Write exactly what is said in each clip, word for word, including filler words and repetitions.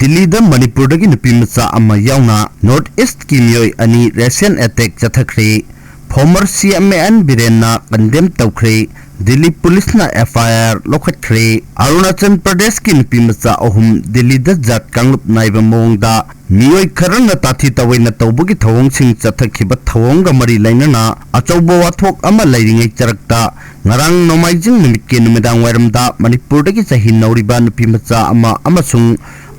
ꯗꯤꯜꯂꯤꯗ ꯃꯅꯤꯄꯨꯔꯗꯒꯤ ꯅꯨꯄꯤ ꯃꯆꯥ ꯑꯃ ꯌꯥꯎꯅ North Eastꯀꯤ ꯃꯤꯑꯣꯏ ꯑꯅꯤ ꯔꯦꯁꯤꯌꯦꯜ ꯑꯦꯇꯦꯛ ꯆꯠꯊꯈ꯭ꯔꯦ꯫ Former C M N Biren condemn ꯇꯧꯈ꯭ꯔꯦ꯫ ꯗꯤꯜꯂꯤ ꯄꯨꯂꯤꯁꯅ F I R ꯂꯧꯈꯠꯈ꯭ꯔꯦ꯫ ꯑꯔꯨꯅꯥꯆꯜ ꯄ꯭ꯔꯗꯦꯁꯀꯤ ꯅꯨꯄꯤ ꯃꯆꯥ ꯑꯍꯨꯝ ꯗꯤꯜꯂꯤꯗ ꯖꯥꯠ ꯀꯥꯡꯂꯨꯞ ꯅꯥꯏꯕ ꯃꯑꯣꯡꯗ ꯃꯤꯑꯣꯏ ꯈꯔꯅ ꯇꯥꯊꯤ ꯇꯥꯑꯣꯏꯅ ꯇꯧꯕꯒꯤ ꯊꯧꯑꯣꯡꯁꯤꯡ ꯆꯠꯊꯈꯤꯕ ꯊꯧꯑꯣꯡꯒ ꯃꯔꯤ ꯂꯩꯅꯅ ꯑꯆꯧꯕ ꯋꯥꯊꯣꯛ ꯑꯃ ꯂꯩꯔꯤꯉꯩ ꯆꯔꯛꯇ ꯉꯔꯥꯡ ꯅꯣꯡꯃꯥꯏꯖꯤꯡ ꯅꯨꯃꯤꯠꯀꯤ ꯅꯨꯃꯤꯗꯥꯡ ꯋꯥꯏꯔꯝꯗ ꯃꯅꯤꯄꯨꯔꯗꯒꯤ ꯆꯍꯤ ꯅꯧꯔꯤꯕ ꯅꯨꯄꯤ ꯃꯆꯥ ꯑꯃ ꯑꯃꯁꯨꯡ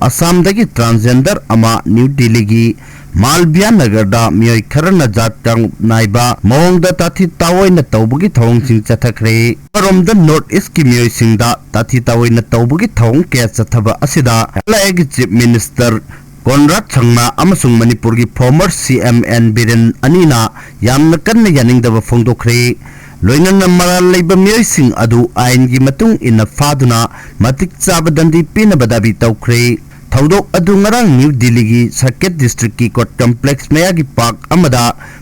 ꯑꯁꯥꯝꯗꯒꯤ transgender ꯑꯃ ꯅ꯭ꯌꯨ ꯗꯤꯜꯂꯤꯒꯤ ꯃꯥꯜꯕꯤꯌꯥ ꯅꯒꯔꯗ ꯃꯤꯑꯣꯏ ꯈꯔꯅ ꯖꯥꯠ ꯀꯥꯡꯂꯨꯞ ꯅꯥꯏꯕ ꯃꯑꯣꯡꯗ ꯇꯥꯊꯤ ꯇꯥꯑꯣꯏꯅ ꯇꯧꯕꯒꯤ ꯊꯧꯑꯣꯡꯁꯤꯡ ꯆꯠꯊꯈ꯭ꯔꯦ꯫ ꯑꯃꯔꯣꯝꯗ North Eastꯀꯤ ꯃꯤꯑꯣꯏꯁꯤꯡꯗ ꯇꯥꯊꯤ ꯇꯥꯑꯣꯏꯅ ꯇꯧꯕꯒꯤ ꯊꯧꯑꯣꯡ ꯀꯌꯥ ꯆꯠꯊꯕ ꯑꯁꯤꯗ ꯃꯦꯘꯥꯂꯌꯒꯤ Chief Minister ꯀꯣꯟꯔꯥꯗ ꯁꯪꯃꯥ ꯑꯃꯁꯨꯡ ꯃꯅꯤꯄꯨꯔꯒꯤ former C M N Biren ꯑꯅꯤꯅ ꯌꯥꯝꯅ ꯀꯟꯅ ꯌꯥꯅꯤꯡꯗꯕ ꯐꯣꯡꯗꯣꯛꯈ꯭ꯔꯦ꯫ ꯂꯣꯏꯅꯅ ꯃꯔꯥꯜ ꯂꯩꯕ ꯃꯤꯑꯣꯏꯁꯤꯡ ꯑꯗꯨ ꯑꯥꯏꯟꯒꯤ ꯃꯇꯨꯡ ꯏꯟꯅ ꯐꯥꯗꯨꯅ ꯃꯇꯤꯛ ꯆꯥꯕ ꯗꯟꯗꯤ ꯄꯤꯅꯕ ꯗꯥꯕꯤ ꯇꯧꯈ꯭ꯔꯦ꯫ ꯊꯧꯗꯣꯛ ꯑꯗꯨ ꯉꯔꯥꯡ ꯅ꯭ꯌꯨ ꯗꯤꯜꯂꯤꯒꯤ ꯁꯔꯀꯤꯠ ꯗꯤꯁꯇ꯭ꯔꯤꯛꯀꯤ ꯀꯣꯔꯠ ꯀꯝꯄ꯭ꯂꯦꯛꯁ ꯃꯌꯥꯒꯤ ꯄꯥꯔꯛ ꯑꯃꯗ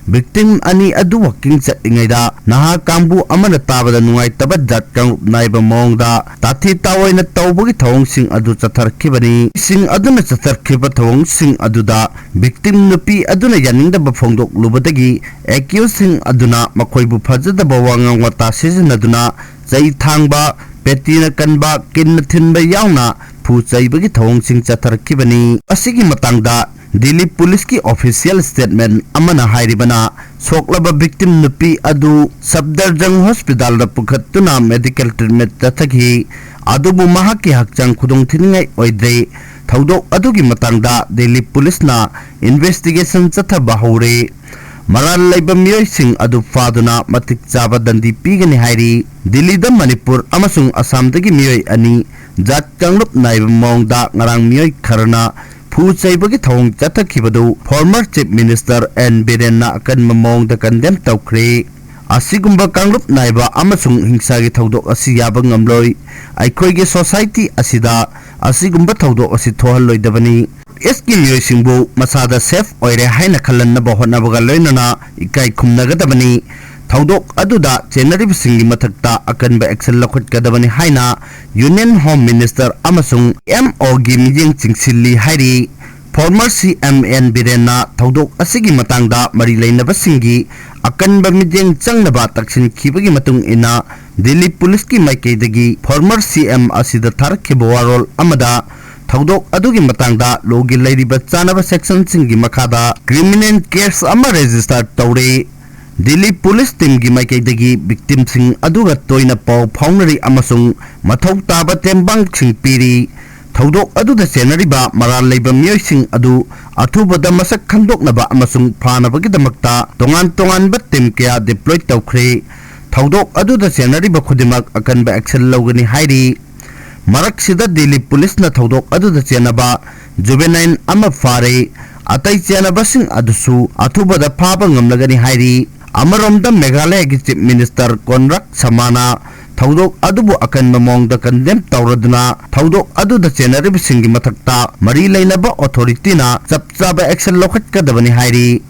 ꯚꯤꯛꯇꯤꯝ ꯑꯅꯤ ꯑꯗꯨ ꯋꯥꯀꯤꯡ ꯆꯠꯂꯤꯉꯩꯗ ꯅꯍꯥ ꯀꯥꯡꯕꯨ ꯑꯃꯅ ꯇꯥꯕꯗ ꯅꯨꯡꯉꯥꯏꯇꯕ ꯖꯥꯠ ꯀꯥꯡꯂꯨꯞ ꯅꯥꯏꯕ ꯃꯑꯣꯡꯗ ꯇꯥꯊꯤ ꯇꯥꯑꯣꯏꯅ ꯇꯧꯕꯒꯤ ꯊꯧꯑꯣꯡꯁꯤꯡ ꯑꯗꯨ ꯆꯠꯊꯔꯛꯈꯤꯕꯅꯤ꯫ ꯁꯤꯡ ꯑꯗꯨꯅ ꯆꯠꯊꯔꯛꯈꯤꯕ ꯊꯧꯑꯣꯡꯁꯤꯡ ꯑꯗꯨꯗ ꯚꯤꯛꯇꯤꯝ ꯅꯨꯄꯤ ꯑꯗꯨꯅ ꯌꯥꯅꯤꯡꯗꯕ ꯐꯣꯡꯗꯣꯛꯂꯨꯕꯗꯒꯤ ꯑꯦꯀ꯭ꯌꯨꯁꯁꯤꯡ ꯑꯗꯨꯅ ꯃꯈꯣꯏꯕꯨ ꯐꯖꯗꯕ ꯋꯥꯉꯥꯡ ꯋꯥꯇꯥ ꯁꯤꯖꯤꯟꯅꯗꯨꯅ ꯆꯩ ꯊꯥꯡꯕ, ꯄꯦꯇꯤꯅ ꯀꯟꯕ, ꯀꯤꯟꯅ ꯊꯤꯟꯕ ꯌꯥꯎꯅ ꯐꯨ ꯆꯩꯕꯒꯤ ꯊꯧꯑꯣꯡꯁꯤꯡ ꯆꯠꯊꯔꯛꯈꯤꯕꯅꯤ꯫ ꯑꯁꯤꯒꯤ ꯃꯇꯥꯡꯗ ꯗꯤꯜꯂꯤ ꯄꯨꯂꯤꯁꯀꯤ official statement ꯑꯃꯅ ꯍꯥꯏꯔꯤꯕꯅ, ꯁꯣꯛꯂꯕ ꯚꯤꯛꯇꯤꯝ ꯅꯨꯄꯤ ꯑꯗꯨ ꯁꯐꯗꯔꯖꯪ ꯍꯣꯁꯄꯤꯇꯥꯜꯗ ꯄꯨꯈꯠꯇꯨꯅ ꯃꯦꯗꯤꯀꯦꯜ ꯇ꯭ꯔꯤꯠꯃꯦꯟꯠ ꯆꯠꯊꯈꯤ, ꯑꯗꯨꯕꯨ ꯃꯍꯥꯛꯀꯤ ꯍꯛꯆꯥꯡ ꯈꯨꯗꯣꯡꯊꯤꯅꯤꯡꯉꯥꯏ ꯑꯣꯏꯗ꯭ꯔꯦ꯫ ꯊꯧꯗꯣꯛ ꯑꯗꯨꯒꯤ ꯃꯇꯥꯡꯗ ꯗꯤꯜꯂꯤ ꯄꯨꯂꯤꯁꯅ ꯏꯟꯚꯦꯁꯇꯤꯒꯦꯁꯟ ꯆꯠꯊꯕ ꯍꯧꯔꯦ꯫ ꯃꯔꯥꯜ ꯂꯩꯕ ꯃꯤꯑꯣꯏꯁꯤꯡ ꯑꯗꯨ ꯐꯥꯗꯨꯅ ꯃꯇꯤꯛ ꯆꯥꯕ ꯗꯟꯗꯤ ꯄꯤꯒꯅꯤ ꯍꯥꯏꯔꯤ꯫ ꯗꯤꯜꯂꯤꯗ ꯃꯅꯤꯄꯨꯔ ꯑꯃꯁꯨꯡ ꯑꯁꯥꯝꯗꯒꯤ ꯃꯤꯑꯣꯏ ꯑꯅꯤ ꯖꯥꯠ ꯀꯥꯡꯂꯨꯞ ꯅꯥꯏꯕ ꯃꯑꯣꯡꯗ ꯉꯔꯥꯡ ꯃꯤꯑꯣꯏ ꯈꯔꯅ ꯐꯨ ꯆꯩꯕꯒꯤ ꯊꯧꯑꯣꯡ ꯆꯠꯊꯈꯤꯕꯗꯨ former Chief Minister N ꯕꯤꯔꯦꯟꯅ ꯑꯀꯟꯕ ꯃꯑꯣꯡꯗ ꯀꯟꯗꯦꯝ ꯇꯧꯈ꯭ꯔꯦ꯫ ꯑꯁꯤꯒꯨꯝꯕ ꯀꯥꯡꯂꯨꯞ ꯅꯥꯏꯕ ꯑꯃꯁꯨꯡ ꯍꯤꯡꯁꯥꯒꯤ ꯊꯧꯗꯣꯛ ꯑꯁꯤ ꯌꯥꯕ ꯉꯝꯂꯣꯏ꯫ ꯑꯩꯈꯣꯏꯒꯤ society ꯑꯁꯤꯗ ꯑꯁꯤꯒꯨꯝꯕ ꯊꯧꯗꯣꯛ ꯑꯁꯤ ꯊꯣꯛꯍꯜꯂꯣꯏꯗꯕꯅꯤ꯫ Eastꯀꯤ ꯃꯤꯑꯣꯏꯁꯤꯡꯕꯨ ꯃꯁꯥꯗ safe ꯑꯣꯏꯔꯦ ꯍꯥꯏꯅ ꯈꯜꯍꯟꯅꯕ ꯍꯣꯠꯅꯕꯒ ꯂꯣꯏꯅꯅ ꯏꯀꯥꯏ ꯈꯨꯝꯅꯒꯗꯕꯅꯤ꯫ ꯊꯧꯗꯣꯛ ꯑꯗꯨꯗ ꯆꯦꯟꯅꯔꯤꯕꯁꯤꯡꯒꯤ ꯃꯊꯛꯇ ꯑꯀꯟꯕ action ꯂꯧꯈꯠꯀꯗꯕꯅꯤ ꯍꯥꯏꯅ Union Home Minister ꯑꯃꯁꯨꯡ M O ꯒꯤ ꯃꯤꯠꯌꯦꯡ ꯆꯤꯡꯁꯤꯜꯂꯤ ꯍꯥꯏꯔꯤ꯫ Former C M N ꯕꯤꯔꯦꯟꯅ ꯊꯧꯗꯣꯛ ꯑꯁꯤꯒꯤ ꯃꯇꯥꯡꯗ ꯃꯔꯤ ꯂꯩꯅꯕꯁꯤꯡꯒꯤ ꯑꯀꯟꯕ ꯃꯤꯠꯌꯦꯡ ꯆꯪꯅꯕ ꯇꯛꯁꯤꯟꯈꯤꯕꯒꯤ ꯃꯇꯨꯡ ꯏꯟꯅ, ꯗꯤꯜꯂꯤ ꯄꯨꯂꯤꯁꯀꯤ ꯃꯥꯏꯀꯩꯗꯒꯤ former C M ꯑꯁꯤꯗ ꯊꯥꯔꯛꯈꯤꯕ ꯋꯥꯔꯣꯜ ꯑꯃꯗ ꯊꯧꯗꯣꯛ ꯑꯗꯨꯒꯤ ꯃꯇꯥꯡꯗ ꯂꯣꯒꯤ ꯂꯩꯔꯤꯕ ꯆꯥꯅꯕ sectionꯁꯤꯡꯒꯤ ꯃꯈꯥꯗ criminal case ꯑꯃ register ꯇꯧꯔꯦ꯫ ꯗꯤꯜꯂꯤ ꯄꯨꯂꯤꯁ teamꯒꯤ ꯃꯥꯏꯀꯩꯗꯒꯤ victimꯁꯤꯡ ꯑꯗꯨꯒ ꯇꯣꯏꯅ ꯄꯥꯎ ꯐꯥꯎꯅꯔꯤ ꯑꯃꯁꯨꯡ ꯃꯊꯧ ꯇꯥꯕ ꯇꯦꯡꯕꯥꯡꯁꯤꯡ ꯄꯤꯔꯤ꯫ ꯊꯧꯗꯣꯛ ꯑꯗꯨꯗ ꯆꯦꯟꯅꯔꯤꯕ ꯃꯔꯥꯜ ꯂꯩꯕ ꯃꯤꯑꯣꯏꯁꯤꯡ ꯑꯗꯨ ꯑꯊꯨꯕꯗ ꯃꯁꯛ ꯈꯪꯗꯣꯛꯅꯕ ꯑꯃꯁꯨꯡ ꯐꯥꯅꯕꯒꯤꯗꯃꯛꯇ ꯇꯣꯉꯥꯟ ꯇꯣꯉꯥꯟꯕ team ꯀꯌꯥ deploy ꯇꯧꯈ꯭ꯔꯦ꯫ ꯊꯧꯗꯣꯛ ꯑꯗꯨꯗ ꯆꯦꯟꯅꯔꯤꯕ ꯈꯨꯗꯤꯡꯃꯛ ꯑꯀꯟꯕ action ꯂꯧꯒꯅꯤ ꯍꯥꯏꯔꯤ꯫ ꯃꯔꯛꯁꯤꯗ ꯗꯤꯜꯂꯤ ꯄꯨꯂꯤꯁꯅ ꯊꯧꯗꯣꯛ ꯑꯗꯨꯗ ꯆꯦꯟꯅꯕ juvenile ꯑꯃ ꯐꯥꯔꯦ꯫ ꯑꯇꯩ ꯆꯦꯟꯅꯕꯁꯤꯡ ꯑꯗꯨꯁꯨ ꯑꯊꯨꯕꯗ ꯐꯥꯕ ꯉꯝꯂꯒꯅꯤ ꯍꯥꯏꯔꯤ꯫ ꯑꯃꯔꯣꯝꯗ ꯃꯦꯘꯥꯂꯌꯒꯤ Chief Minister ꯀꯣꯟꯔꯥꯗ ꯁꯪꯃꯥꯅ ꯊꯧꯗꯣꯛ ꯑꯗꯨꯕꯨ ꯑꯀꯟꯕ ꯃꯑꯣꯡꯗ condemn ꯇꯧꯔꯗꯨꯅ ꯊꯧꯗꯣꯛ ꯑꯗꯨꯗ ꯆꯦꯟꯅꯔꯤꯕꯁꯤꯡꯒꯤ ꯃꯊꯛꯇ ꯃꯔꯤ ꯂꯩꯅꯕ authorityꯅ ꯆꯞ ꯆꯥꯕ action ꯂꯧꯈꯠꯀꯗꯕꯅꯤ ꯍꯥꯏꯔꯤ꯫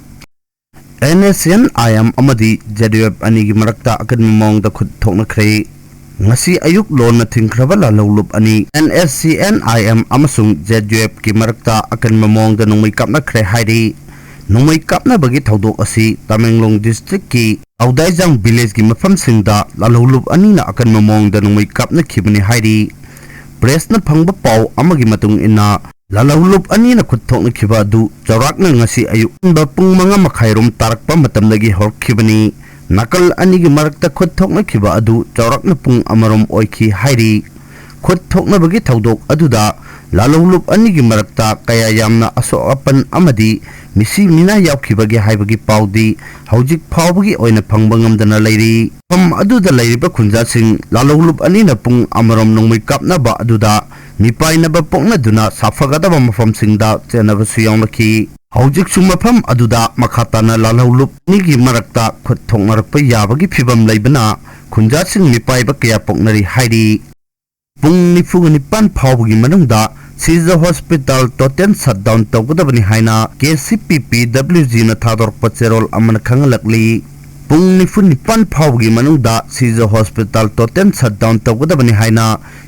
N S C N I M ꯑꯃꯗꯤ Z U F ꯑꯅꯤꯒꯤ ꯃꯔꯛꯇ ꯑꯀꯟꯕ ꯃꯑꯣꯡꯗ ꯈꯨꯠ ꯊꯣꯛꯅꯈ꯭ꯔꯦ꯫ ꯉꯁꯤ ꯑꯌꯨꯛ ꯂꯣꯟꯅ ꯊꯤꯡꯈ꯭ꯔꯕ ꯂꯥꯜꯍꯧꯂꯨꯞ ꯑꯅꯤ N S C N I M ꯑꯃꯁꯨꯡ Z U F ꯀꯤ ꯃꯔꯛꯇ ꯑꯀꯟꯕ ꯃꯑꯣꯡꯗ ꯅꯣꯡꯃꯩ ꯀꯥꯞꯅꯈ꯭ꯔꯦ ꯍꯥꯏꯔꯤ꯫ ꯅꯣꯡꯃꯩ ꯀꯥꯞꯅꯕꯒꯤ ꯊꯧꯗꯣꯛ ꯑꯁꯤ ꯇꯃꯦꯡꯂꯣꯡ districtꯀꯤ ꯑꯧꯗꯥꯏꯖꯥꯡ villageꯀꯤ ꯃꯐꯝꯁꯤꯡꯗ ꯂꯥꯜꯍꯧꯂꯨꯞ ꯑꯅꯤꯅ ꯑꯀꯟꯕ ꯃꯑꯣꯡꯗ ꯅꯣꯡꯃꯩ ꯀꯥꯞꯅꯈꯤꯕꯅꯤ ꯍꯥꯏꯔꯤ꯫ Pressꯅ ꯐꯪꯕ ꯄꯥꯎ ꯑꯃꯒꯤ ꯃꯇꯨꯡ ꯏꯟꯅ, ꯂꯥꯜꯍꯧꯂꯨꯞ ꯑꯅꯤꯅ ꯈꯨꯠ ꯊꯣꯛꯅꯈꯤꯕ ꯑꯗꯨ ꯆꯥꯎꯔꯥꯛꯅ ꯉꯁꯤ ꯑꯌꯨꯛ ꯑꯉꯟꯕ ꯄꯨꯡ ꯃꯉꯥ ꯃꯈꯥꯏꯔꯣꯝ ꯇꯥꯔꯛꯄ ꯃꯇꯝꯗꯒꯤ ꯍꯧꯔꯛꯈꯤꯕꯅꯤ꯫ ꯅꯥꯀꯜ ꯑꯅꯤꯒꯤ ꯃꯔꯛꯇ ꯈꯨꯠ ꯊꯣꯛꯅꯈꯤꯕ ꯑꯗꯨ ꯆꯥꯎꯔꯥꯛꯅ ꯄꯨꯡ ꯑꯃꯔꯣꯝ ꯑꯣꯏꯈꯤ ꯍꯥꯏꯔꯤ꯫ ꯈꯨꯠ ꯊꯣꯛꯅꯕꯒꯤ ꯊꯧꯗꯣꯛ ꯑꯗꯨꯗ ꯂꯥꯜꯍꯧꯂꯨꯞ ꯑꯅꯤꯒꯤ ꯃꯔꯛꯇ ꯀꯌꯥ ꯌꯥꯝꯅ ꯑꯁꯣꯛ ꯑꯄꯟ ꯑꯃꯗꯤ ꯃꯤꯁꯤ ꯃꯤꯅꯥ ꯌꯥꯎꯈꯤꯕꯒꯦ ꯍꯥꯏꯕꯒꯤ ꯄꯥꯎꯗꯤ ꯍꯧꯖꯤꯛ ꯐꯥꯎꯕꯒꯤ ꯑꯣꯏꯅ ꯐꯪꯕ ꯉꯝꯗꯅ ꯂꯩꯔꯤ꯫ ꯃꯐꯝ ꯑꯗꯨꯗ ꯂꯩꯔꯤꯕ ꯈꯨꯟꯖꯥꯁꯤꯡ ꯂꯥꯜꯍꯧꯂꯨꯞ ꯑꯅꯤꯅ ꯄꯨꯡ ꯑꯃꯔꯣꯝ ꯅꯣꯡꯃꯩ ꯀꯥꯞꯅꯕ ꯑꯗꯨꯗ ꯃꯤꯄꯥꯏꯅꯕ ꯄꯣꯛꯅꯗꯨꯅ ꯁꯥꯐꯒꯗꯕ ꯃꯐꯝꯁꯤꯡꯗ ꯆꯦꯟꯅꯕꯁꯨ ꯌꯥꯎꯅꯈꯤ꯫ ꯍꯧꯖꯤꯛꯁꯨ ꯃꯐꯝ ꯑꯗꯨꯗ ꯃꯈꯥ ꯇꯥꯅ ꯂꯥꯜꯍꯧꯂꯨꯞ ꯑꯅꯤꯒꯤ ꯃꯔꯛꯇ ꯈꯨꯠ ꯊꯣꯛꯅꯔꯛꯄ ꯌꯥꯕꯒꯤ ꯐꯤꯚꯝ ꯂꯩꯕꯅ ꯈꯨꯟꯖꯥꯁꯤꯡ ꯃꯤꯄꯥꯏꯕ ꯀꯌꯥ ꯄꯣꯛꯅꯔꯤ ꯍꯥꯏꯔꯤ꯫ ꯄꯨꯡ ꯅꯤꯐꯨꯒ ꯅꯤꯄꯥꯟ ꯐꯥꯎꯕꯒꯤ ꯃꯅꯨꯡꯗ ꯁꯤꯖ hospital total shutdown ꯇꯧꯒꯗꯕꯅꯤ ꯍꯥꯏꯅ K C P P W Gꯅ ꯊꯥꯗꯣꯔꯛꯄ ꯆꯦꯔꯣꯜ ꯑꯃꯅ ꯈꯪꯍꯜꯂꯛꯂꯤ꯫ ꯄꯨꯡ ꯅꯤꯐꯨ ꯅꯤꯄꯥꯟ ꯐꯥꯎꯕꯒꯤ ꯃꯅꯨꯡꯗ ꯁꯤꯖ ꯍꯣꯁꯄꯤꯇꯥꯜ ꯇꯣꯇꯦꯜ ꯁꯠꯗꯥꯎꯟ ꯇꯧꯒꯗꯕꯅꯤ ꯍꯥꯏꯅ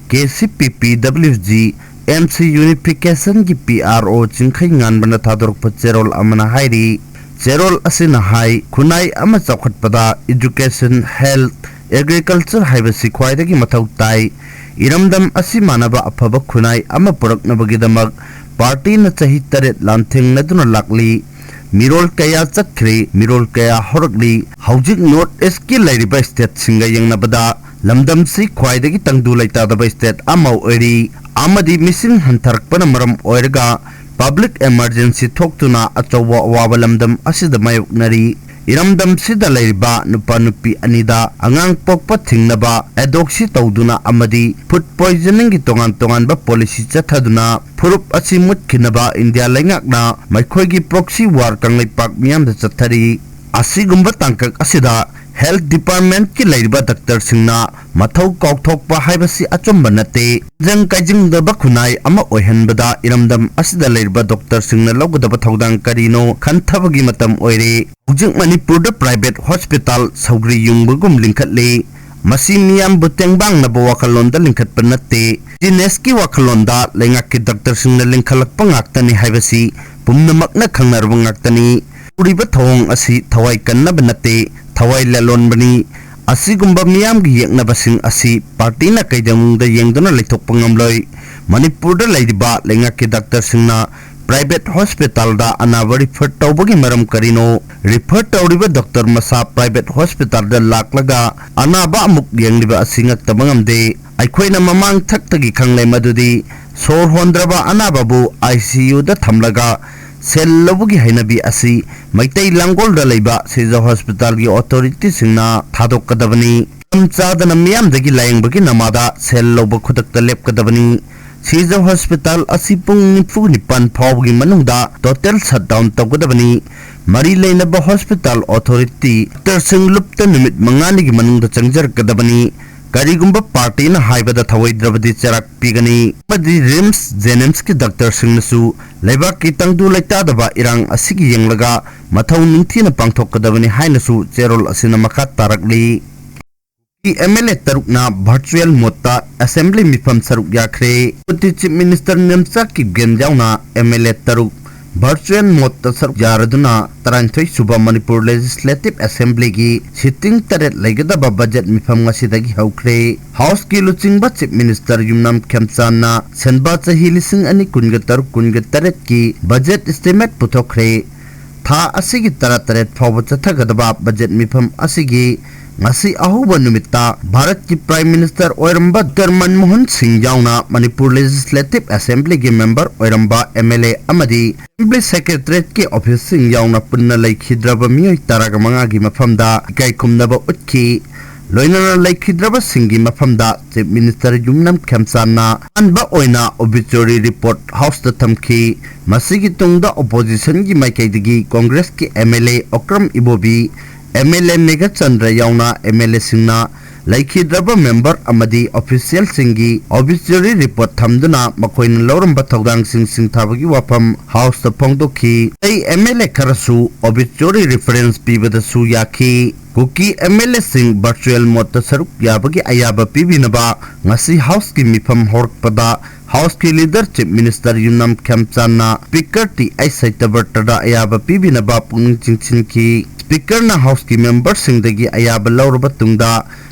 ꯀꯦ ꯁꯤ ꯄꯤ ꯄꯤ W G M C ꯌꯨꯅꯤꯐꯤꯀꯦꯁꯟꯒꯤ P R ꯑꯣ ꯆꯤꯡꯈꯩ ꯉꯥꯟꯕꯅ ꯊꯥꯗꯣꯔꯛꯄ ꯆꯦꯔꯣꯜ ꯑꯃꯅ ꯍꯥꯏꯔꯤ꯫ ꯆꯦꯔꯣꯜ ꯑꯁꯤꯅ ꯍꯥꯏ, ꯈꯨꯟꯅꯥꯏ ꯑꯃ ꯆꯥꯎꯈꯠꯄꯗ education, health, agriculture ꯍꯥꯏꯕꯁꯤ ꯈ꯭ꯋꯥꯏꯗꯒꯤ ꯃꯊꯧ ꯇꯥꯏ꯫ ꯏꯔꯝꯗꯝ ꯑꯁꯤ ꯃꯥꯟꯅꯕ ꯑꯐꯕ ꯈꯨꯟꯅꯥꯏ ꯑꯃ ꯄꯨꯔꯛꯅꯕꯒꯤꯗꯃꯛ ꯄꯥꯔꯇꯤꯅ ꯆꯍꯤ ꯇꯔꯦꯠ ꯂꯥꯟꯊꯦꯡꯅꯗꯨꯅ ꯂꯥꯛꯂꯤ꯫ ꯃꯤꯔꯣꯜ ꯀꯌꯥ ꯆꯠꯈ꯭ꯔꯦ, ꯃꯤꯔꯣꯜ ꯀꯌꯥ ꯍꯧꯔꯛꯂꯤ꯫ ꯍꯧꯖꯤꯛ ꯅꯣꯔꯠ ꯏꯁꯀꯤ ꯂꯩꯔꯤꯕ ꯁ꯭ꯇꯦꯠꯁꯤꯡꯒ ꯌꯦꯡꯅꯕꯗ ꯂꯝꯗꯝꯁꯤ ꯈ꯭ꯋꯥꯏꯗꯒꯤ ꯇꯪꯗꯨ ꯂꯩꯇꯥꯗꯕ ꯁ꯭ꯇꯦꯠ ꯑꯃ ꯑꯣꯏꯔꯤ, ꯑꯃꯗꯤ ꯃꯤꯁꯤꯡ ꯍꯟꯊꯔꯛꯄꯅ ꯃꯔꯝ ꯑꯣꯏꯔꯒ ꯄꯕ꯭ꯂꯤꯛ ꯏꯃꯔꯖꯦꯟꯁꯤ ꯊꯣꯛꯇꯨꯅ ꯑꯆꯧꯕ ꯑꯋꯥꯕ ꯂꯝꯗꯝ ꯑꯁꯤꯗ ꯃꯥꯌꯣꯛꯅꯔꯤ꯫ ꯏꯔꯝꯗꯝꯁꯤꯗ ꯂꯩꯔꯤꯕ ꯅꯨꯄꯥ ꯅꯨꯄꯤ ꯑꯅꯤꯗ ꯑꯉꯥꯡ ꯄꯣꯛꯄ ꯊꯤꯡꯅꯕ ꯑꯦꯗꯣꯛꯁꯤ ꯇꯧꯗꯨꯅ ꯑꯃꯗꯤ ꯐꯨꯗ ꯄꯣꯏꯖꯅꯤꯡꯒꯤ ꯇꯣꯉꯥꯟ ꯇꯣꯉꯥꯟꯕ ꯄꯣꯂꯤꯁꯤ ꯆꯠꯊꯗꯨꯅ ꯐꯨꯔꯨꯞ ꯑꯁꯤ ꯃꯨꯠꯈꯤꯅꯕ ꯏꯟꯗꯤꯌꯥ ꯂꯩꯉꯥꯛꯅ ꯃꯈꯣꯏꯒꯤ ꯄ꯭ꯔꯣꯛꯁꯤ ꯋꯥꯔ ꯀꯪꯂꯩꯄꯥꯛ ꯃꯤꯌꯥꯝꯗ ꯆꯠꯊꯔꯤ꯫ ꯑꯁꯤꯒꯨꯝꯕ ꯇꯥꯡꯀꯛ ꯑꯁꯤꯗ ꯍꯦꯜꯊ ꯗꯤꯄꯥꯔꯠꯃꯦꯟꯠꯀꯤ ꯂꯩꯔꯤꯕ ꯗꯥꯛꯇꯔꯁꯤꯡꯅ ꯃꯊꯧ ꯀꯥꯎꯊꯣꯛꯄ ꯍꯥꯏꯕꯁꯤ ꯑꯆꯨꯝꯕ ꯅꯠꯇꯦ꯫ ꯈꯨꯖꯪ ꯀꯥꯏꯖꯪꯗꯕ ꯈꯨꯟꯅꯥꯏ ꯑꯃ ꯑꯣꯏꯍꯟꯕꯗ ꯏꯔꯝꯗꯝ ꯑꯁꯤꯗ ꯂꯩꯔꯤꯕ ꯗꯣꯛꯇꯔꯁꯤꯡꯅ ꯂꯧꯒꯗꯕ ꯊꯧꯗꯥꯡ ꯀꯔꯤꯅꯣ ꯈꯟꯊꯕꯒꯤ ꯃꯇꯝ ꯑꯣꯏꯔꯦ꯫ ꯍꯧꯖꯤꯛ ꯃꯅꯤꯄꯨꯔꯗ ꯄ꯭ꯔꯥꯏꯚꯦꯠ ꯍꯣꯁꯄꯤꯇꯥꯜ ꯁꯧꯒ꯭ꯔꯤ ꯌꯨꯡꯕꯒꯨꯝ ꯂꯤꯡꯈꯠꯂꯤ꯫ ꯃꯁꯤ ꯃꯤꯌꯥꯝꯕꯨ ꯇꯦꯡꯕꯥꯡꯅꯕ ꯋꯥꯈꯜꯂꯣꯟꯗ ꯂꯤꯡꯈꯠꯄ ꯅꯠꯇꯦ꯫ ꯕꯤꯖꯤꯅꯦꯁꯀꯤ ꯋꯥꯈꯜꯂꯣꯟꯗ ꯂꯩꯉꯥꯛꯀꯤ ꯗꯥꯛꯇꯔꯁꯤꯡꯅ ꯂꯤꯡꯈꯠꯂꯛꯄ ꯉꯥꯛꯇꯅꯤ ꯍꯥꯏꯕꯁꯤ ꯄꯨꯝꯅꯃꯛꯅ ꯈꯪꯅꯔꯕ ꯉꯥꯛꯇꯅꯤ꯫ ꯇꯧꯔꯤꯕ ꯊꯧꯑꯣꯡ ꯑꯁꯤ ꯊꯋꯥꯏ ꯀꯟꯅꯕ ꯅꯠꯇꯦ, ꯊꯋꯥꯏ ꯂꯥꯂꯣꯟꯕꯅꯤ꯫ ꯑꯁꯤꯒꯨꯝꯕ ꯃꯤꯌꯥꯝꯒꯤ ꯌꯦꯛꯅꯕꯁꯤꯡ ꯑꯁꯤ ꯄꯥꯔꯇꯤꯅ ꯀꯩꯗꯧꯅꯨꯡꯗ ꯌꯦꯡꯗꯨꯅ ꯂꯩꯊꯣꯛꯄ ꯉꯝꯂꯣꯏ꯫ ꯃꯅꯤꯄꯨꯔꯗ ꯂꯩꯔꯤꯕ ꯂꯩꯉꯥꯛꯀꯤ ꯗꯥꯛꯇꯔꯁꯤꯡꯅ ꯄ꯭ꯔꯥꯏꯚꯦꯠ ꯍꯣꯁꯄꯤꯇꯥꯜꯗ ꯑꯅꯥꯕ ꯔꯤꯐꯔ ꯇꯧꯕꯒꯤ ꯃꯔꯝ ꯀꯔꯤꯅꯣ? ꯔꯤꯐꯔ ꯇꯧꯔꯤꯕ ꯗꯣꯛꯇꯔ ꯃꯁꯥ ꯄ꯭ꯔꯥꯏꯚꯦꯠ ꯍꯣꯁꯄꯤꯇꯥꯜꯗ ꯂꯥꯛꯂꯒ ꯑꯅꯥꯕ ꯑꯃꯨꯛ ꯌꯦꯡꯂꯤꯕ ꯑꯁꯤ ꯉꯛꯇꯕ ꯉꯝꯗꯦ꯫ ꯑꯩꯈꯣꯏꯅ ꯃꯃꯥꯡ ꯊꯛꯇꯒꯤ ꯈꯪꯂꯦ ꯃꯗꯨꯗꯤ ꯁꯣꯔ ꯍꯣꯟꯗ꯭ꯔꯕ ꯑꯅꯥꯕꯕꯨ ꯑꯥꯏ ꯁꯤ ꯌꯨꯗ ꯊꯝꯂꯒ ꯁꯦꯜ ꯂꯧꯕꯒꯤ ꯍꯩꯅꯕꯤ ꯑꯁꯤ ꯃꯩꯇꯩ ꯂꯥꯡꯒꯣꯜꯗ ꯂꯩꯕ ꯁꯤꯖ ꯍꯣꯁꯄꯤꯇꯥꯜꯒꯤ ꯑꯣꯊꯣꯔꯤꯇꯤꯁꯤꯡꯅ ꯊꯥꯗꯣꯛꯀꯗꯕꯅꯤ꯫ ꯃꯇꯝ ꯆꯥꯗꯅ ꯃꯤꯌꯥꯝꯗꯒꯤ ꯂꯥꯌꯦꯡꯕꯒꯤ ꯅꯃꯥꯗ ꯁꯦꯜ ꯂꯧꯕ ꯈꯨꯗꯛꯇ ꯂꯦꯞꯀꯗꯕꯅꯤ꯫ ꯁꯤꯖ ꯍꯣꯁꯄꯤꯇꯥꯜ ꯑꯁꯤ ꯄꯨꯡ ꯅꯤꯐꯨ ꯅꯤꯄꯥꯟ ꯐꯥꯎꯕꯒꯤ ꯃꯅꯨꯡꯗ ꯇꯣꯇꯦꯜ ꯁꯠꯗꯥꯎꯟ ꯇꯧꯒꯗꯕꯅꯤ꯫ ꯃꯔꯤ ꯂꯩꯅꯕ ꯍꯣꯁꯄꯤꯇꯥꯜ ꯑꯣꯊꯣꯔꯤꯇꯤ ꯗꯥꯛꯇꯔꯁꯤꯡ ꯂꯨꯞꯇ ꯅꯨꯃꯤꯠ ꯃꯉꯥꯅꯤꯒꯤ ꯃꯅꯨꯡꯗ ꯆꯪꯖꯔꯛꯀꯗꯕꯅꯤ꯫ ꯀꯔꯤꯒꯨꯝꯕ ꯄꯥꯔꯇꯤꯅ ꯍꯥꯏꯕꯗ ꯊꯧꯑꯣꯏꯗ꯭ꯔꯕꯗꯤ ꯆꯩꯔꯥꯛ ꯄꯤꯒꯅꯤ ꯑꯃꯗꯤ ꯔꯤꯝꯁ, ꯖꯦꯅꯤꯝꯁꯀꯤ ꯗꯥꯛꯇꯔꯁꯤꯡꯅꯁꯨ ꯂꯩꯕꯥꯛꯀꯤ ꯇꯪꯗꯨ ꯂꯩꯇꯥꯗꯕ ꯏꯔꯥꯡ ꯑꯁꯤꯒꯤ ꯌꯦꯡꯂꯒ ꯃꯊꯧ ꯅꯤꯡꯊꯤꯅ ꯄꯥꯡꯊꯣꯛꯀꯗꯕꯅꯤ ꯍꯥꯏꯅꯁꯨ ꯆꯦꯔꯣꯜ ꯑꯁꯤꯅ ꯃꯈꯥ ꯇꯥꯔꯛꯂꯤ꯫ ꯑꯦꯝ ꯑꯦꯜ ꯑꯦ ꯇꯔꯨꯛꯅ ꯚꯔꯆꯨꯑꯦꯜ ꯃꯣꯗꯇ ꯑꯁꯦꯝꯕ꯭ꯂꯤ ꯃꯤꯐꯝ ꯁꯔꯨꯛ ꯌꯥꯈ꯭ꯔꯦ꯫ ꯗꯦꯄ꯭ꯌꯨꯇꯤ ꯆꯤꯐ ꯃꯤꯅꯤꯁꯇꯔ ꯅꯦꯝꯆꯥ ꯀꯤꯞꯒꯦꯟ ꯌꯥꯎꯅ ꯑꯦꯝ ꯑꯦꯜ ꯑꯦ ꯇꯔꯨꯛ ꯚꯔꯆꯨꯑꯦꯜ ꯃꯣꯗꯇ ꯁꯔꯨꯛ ꯌꯥꯔꯗꯨꯅ ꯇꯔꯥꯅꯤꯊꯣꯏ ꯁꯨꯕ ꯃꯅꯤꯄꯨꯔ ꯂꯦꯖꯤꯁꯂꯦꯇꯤꯚ ꯑꯦꯁꯦꯝꯕ꯭ꯂꯤꯒꯤ ꯁꯤꯇꯤꯡ ꯇꯔꯦꯠ ꯂꯩꯒꯗꯕ ꯕꯖꯦꯠ ꯃꯤꯐꯝ ꯉꯁꯤꯗꯒꯤ ꯍꯧꯈ꯭ꯔꯦ꯫ ꯍꯥꯎꯁꯀꯤ ꯂꯨꯆꯤꯡꯕ ꯆꯤꯐ ꯃꯤꯅꯤꯁꯇꯔ ꯌꯨꯝꯅꯥꯝ ꯈꯦꯝꯆꯥꯟꯅ ꯁꯦꯟꯕꯥ ꯆꯍꯤ ꯂꯤꯁꯤꯡ ꯑꯅꯤ ꯀꯨꯟꯒ ꯇꯔꯨꯛ ꯀꯨꯟꯒ ꯇꯔꯦꯠꯀꯤ ꯕꯖꯦꯠ ꯏꯁꯇꯤꯃꯦꯠ ꯄꯨꯊꯣꯛꯈ꯭ꯔꯦ꯫ ꯊꯥ ꯑꯁꯤꯒꯤ ꯇꯔꯥꯇꯔꯦꯠ ꯐꯥꯎꯕ ꯆꯠꯊꯒꯗꯕ ꯕꯖꯦꯠ ꯃꯤꯐꯝ ꯑꯁꯤꯒꯤ ꯉꯁꯤ ꯑꯍꯧꯕ ꯅꯨꯃꯤꯠꯇ ꯚꯥꯔꯠꯀꯤ ꯄ꯭ꯔꯥꯏꯝ ꯃꯤꯅꯤꯁꯇꯔ ꯑꯣꯏꯔꯝꯕ ꯗꯣꯛꯇꯔ ꯃꯟꯃꯣꯍꯟ ꯁꯤꯡ ꯌꯥꯎꯅ ꯃꯅꯤꯄꯨꯔ ꯂꯦꯖꯤꯁꯂꯦꯇꯤꯚ ꯑꯦꯁꯦꯝꯕ꯭ꯂꯤꯒꯤ ꯃꯦꯝꯕꯔ ꯑꯣꯏꯔꯝꯕ ꯑꯦꯝ ꯑꯦꯜ ꯑꯦ ꯑꯃꯗꯤ ꯑꯦꯁꯦꯝꯕ꯭ꯂꯤ ꯁꯦꯀ꯭ꯔꯦꯇꯔꯤꯌꯦꯠꯀꯤ ꯑꯣꯐꯤꯁꯁꯤꯡ ꯌꯥꯎꯅ ꯄꯨꯟꯅ ꯂꯩꯈꯤꯗ꯭ꯔꯕ ꯃꯤꯑꯣꯏ ꯇꯔꯥꯒ ꯃꯉꯥꯒꯤ ꯃꯐꯝꯗ ꯏꯀꯥꯏ ꯈꯨꯝꯅꯕ ꯎꯠꯈꯤ꯫ ꯂꯣꯏꯅꯅ ꯂꯩꯈꯤꯗ꯭ꯔꯕꯁꯤꯡꯒꯤ ꯃꯐꯝꯗ ꯆꯤꯐ ꯃꯤꯅꯤꯁꯇꯔ ꯌꯨꯝꯅꯥꯝ ꯈꯦꯝꯆꯥꯟꯅ ꯑꯍꯥꯟꯕ ꯑꯣꯏꯅ ꯑꯣꯕꯤꯆꯣꯔꯤ ꯔꯤꯄꯣꯔꯠ ꯍꯥꯎꯁꯇ ꯊꯝꯈꯤ꯫ ꯃꯁꯤꯒꯤ ꯇꯨꯡꯗ ꯑꯣꯄꯣꯖꯤꯁꯟꯒꯤ ꯃꯥꯏꯀꯩꯗꯒꯤ ꯀꯣꯡꯒ꯭ꯔꯦꯁꯀꯤ M L A Okram Ibobi, M L A Meghachandra ꯌꯥꯎꯅ ꯑꯦꯝ ꯑꯦꯜ ꯑꯦꯁꯤꯡꯅ ꯂꯩꯈꯤꯗ꯭ꯔꯕ ꯃꯦꯝꯕꯔ ꯑꯃꯗꯤ ꯑꯣꯐꯤꯁꯤꯌꯦꯜꯁꯤꯡꯒꯤ ꯑꯣꯕꯤꯆꯨꯔꯤ ꯔꯤꯄꯣꯔꯠ ꯊꯝꯗꯨꯅ ꯃꯈꯣꯏꯅ ꯂꯧꯔꯝꯕ ꯊꯧꯗꯥꯡꯁꯤꯡ ꯁꯤꯡꯊꯥꯕꯒꯤ ꯋꯥꯐꯝ ꯍꯥꯎꯁꯇ ꯐꯣꯡꯗꯣꯛꯈꯤ꯫ ꯑꯇꯩ ꯑꯦꯝ ꯑꯦꯜ ꯑꯦ ꯈꯔꯁꯨ ꯑꯣꯕꯤꯆꯨꯔꯤ ꯔꯤꯐꯔꯦꯟꯁ ꯄꯤꯕꯗꯁꯨ ꯌꯥꯈꯤ꯫ ꯀꯨꯀꯤ ꯑꯦꯝ ꯑꯦꯜ ꯑꯦꯁꯤꯡ ꯚꯔꯆꯨꯑꯦꯜ ꯃꯣꯗꯇ ꯁꯔꯨꯛ ꯌꯥꯕꯒꯤ ꯑꯌꯥꯕ ꯄꯤꯕꯤꯅꯕ ꯉꯁꯤ ꯍꯥꯎꯁꯀꯤ ꯃꯤꯐꯝ ꯍꯧꯔꯛꯄꯗ ꯍꯥꯎꯁꯀꯤ ꯂꯤꯗꯔ ꯆꯤꯐ ꯃꯤꯅꯤꯁꯇꯔ ꯌꯨꯝꯅꯥꯝ ꯈꯦꯝꯆꯥꯟꯅ ꯁ꯭ꯄꯤꯀꯔ ꯇꯤ ꯑꯩꯆ ꯁꯩꯇꯕ꯭ꯔꯇꯗ ꯑꯌꯥꯕ ꯄꯤꯕꯤꯅꯕ ꯄꯨꯛꯅꯤꯡ ꯆꯤꯡꯁꯤꯟꯈꯤ꯫ ꯁ꯭ꯄꯤꯀꯔꯅ ꯍꯥꯎꯁꯀꯤ ꯃꯦꯝꯕꯔꯁꯤꯡꯗꯒꯤ ꯑꯌꯥꯕ ꯂꯧꯔꯕ ꯇꯨꯡꯗ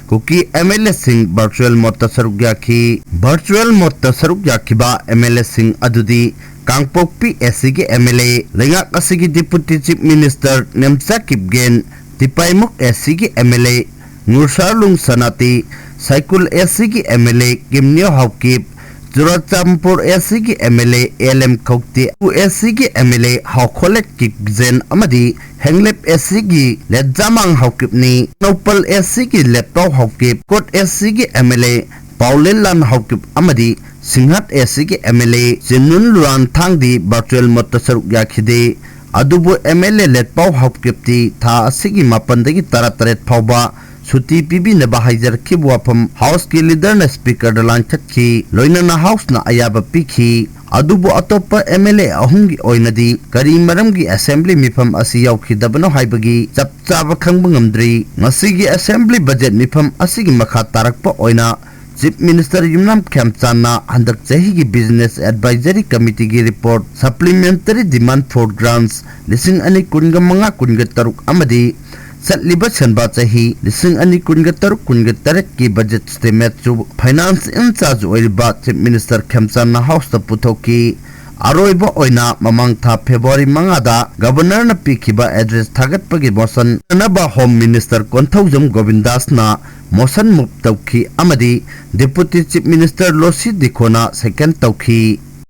ꯀꯨꯀꯤ ꯑꯦꯝ ꯑꯦꯜ ꯑꯦꯁꯤꯡ ꯚꯔꯆꯨꯑꯦꯜ ꯃꯣꯗꯇ ꯁꯔꯨꯛ ꯌꯥꯈꯤ꯫ ꯚꯔꯆꯨꯑꯦꯜ ꯃꯣꯗꯇ ꯁꯔꯨꯛ ꯌꯥꯈꯤꯕ ꯑꯦꯝ ꯑꯦꯜ ꯑꯦꯁꯤꯡ ꯑꯗꯨꯗꯤ ꯀꯥꯡꯄꯣꯛꯄꯤ ꯑꯦ ꯁꯤꯒꯤ ꯑꯦꯝ ꯑꯦꯜ ꯑꯦ, ꯂꯩꯉꯥꯛ ꯑꯁꯤꯒꯤ deputy chief minister Nemcha Kipgen, Tipaimukh A ꯁꯤꯒꯤ ꯑꯦꯝ ꯑꯦꯜ ꯑꯦ, ꯉꯨꯔꯁꯥꯔꯂꯨꯡ ꯁꯅꯥꯇꯤ, ꯁꯥꯏꯀꯨꯜ ꯑꯦ ꯁꯤꯒꯤ M L A Kimneo Haokip, Churachandpur A ꯁꯤꯒꯤ M L A L M Khaute, U A ꯁꯤꯒꯤ ꯑꯦꯝ ꯑꯦꯜ ꯑꯦ ꯍꯥꯎꯈꯣꯂꯦꯠ ꯀꯤꯞꯖꯦꯟ ꯑꯃꯗꯤ ꯍꯦꯡꯂꯦꯞ ꯑꯦ ꯁꯤꯒꯤ ꯂꯦꯠꯖꯥꯃꯥꯡ ꯍꯥꯎꯀꯤꯞꯅꯤ꯫ ꯇꯦꯡꯅꯧꯄꯜ ꯑꯦ ꯁꯤꯒꯤ ꯂꯦꯠꯄꯥꯎ ꯍꯥꯎꯀꯤꯞ, ꯀꯣꯠ ꯑꯦ ꯁꯤꯒꯤ ꯑꯦꯝ ꯑꯦꯜ ꯑꯦ ꯄꯥꯎꯂꯦꯟꯂꯥꯟ ꯍꯥꯎꯀꯤꯞ ꯑꯃꯗꯤ ꯁꯤꯡꯍꯠ ꯑꯦ ꯁꯤꯒꯤ ꯑꯦꯝ ꯑꯦꯜ ꯑꯦ ꯆꯤꯟꯅꯨꯟ ꯂꯨꯔꯥꯟ ꯊꯥꯡꯗꯤ ꯚꯔꯆꯨꯑꯦꯜ ꯃꯣꯗꯇ ꯁꯔꯨꯛ ꯌꯥꯈꯤꯗꯦ꯫ ꯑꯗꯨꯕꯨ ꯑꯦꯝ ꯑꯦꯜ ꯑꯦ ꯂꯦꯠꯄꯥꯎ ꯍꯥꯎꯀꯤꯞꯇꯤ ꯊꯥ ꯑꯁꯤꯒꯤ ꯃꯥꯄꯟꯗꯒꯤ ꯇꯔꯥꯇꯔꯦꯠ ꯐꯥꯎꯕ ꯁꯨꯇꯤ ꯄꯤꯕꯤꯅꯕ ꯍꯥꯏꯖꯔꯛꯈꯤꯕ ꯋꯥꯐꯝ House ꯀꯤ Leader ꯅ Speaker ꯗ ꯂꯥꯟꯊꯠꯈꯤ꯫ ꯂꯣꯏꯅꯅ House ꯅ ꯑꯌꯥꯕ ꯄꯤꯈꯤ꯫ ꯑꯗꯨꯕꯨ ꯑꯇꯣꯞꯄ M L A ꯑꯍꯨꯝꯒꯤ ꯑꯣꯏꯅꯗꯤ ꯀꯔꯤ ꯃꯔꯝꯒꯤ Assembly ꯃꯤꯐꯝ ꯑꯁꯤ ꯌꯥꯎꯈꯤꯗꯕꯅꯣ ꯍꯥꯏꯕꯒꯤ ꯆꯞ ꯆꯥꯕ ꯈꯪꯕ ꯉꯝꯗ꯭ꯔꯤ꯫ ꯉꯁꯤꯒꯤ Assembly budget ꯃꯤꯐꯝ ꯑꯁꯤꯒꯤ ꯃꯈꯥ ꯇꯥꯔꯛꯄ ꯑꯣꯏꯅ Chief Minister ꯌꯨꯝꯅꯥꯝ ꯈꯦꯝꯆꯥꯟꯅ ꯍꯟꯗꯛ ꯆꯍꯤꯒꯤ Business Advisory Committee ꯒꯤ report, Supplementary Demand for Grants ꯂꯤꯁꯤꯡ ꯑꯅꯤ ꯀꯨꯟꯒ ꯃꯉꯥ ꯀꯨꯟꯒ ꯇꯔꯨꯛ ꯑꯃꯗꯤ ꯆꯠꯂꯤꯕ ꯁꯦꯟꯕꯥ ꯆꯍꯤ ꯂꯤꯁꯤꯡ ꯑꯅꯤ ꯀꯨꯟꯒ ꯇꯔꯨꯛ ꯀꯨꯟꯒ ꯇꯔꯦꯠꯀꯤ budget estimate ꯁꯨ Finance in charge ꯑꯣꯏꯔꯤꯕ Chief Minister ꯈꯦꯝꯆꯥꯟꯅ House ꯇ ꯄꯨꯊꯣꯛꯈꯤ꯫ ꯑꯔꯣꯏꯕ ꯑꯣꯏꯅ ꯃꯃꯥꯡ ꯊꯥ February ꯃꯉꯥꯗ Governor ꯅ ꯄꯤꯈꯤꯕ address ꯊꯥꯒꯠꯄꯒꯤ motion ꯅꯅꯕ Home Minister Konthoujam ꯒꯣꯕꯤꯟꯗꯥꯁꯅ motion move ꯇꯧꯈꯤ ꯑꯃꯗꯤ Deputy Chief Minister ꯂꯣꯁꯤ ꯗꯤꯈꯣꯅ second ꯇꯧꯈꯤ꯫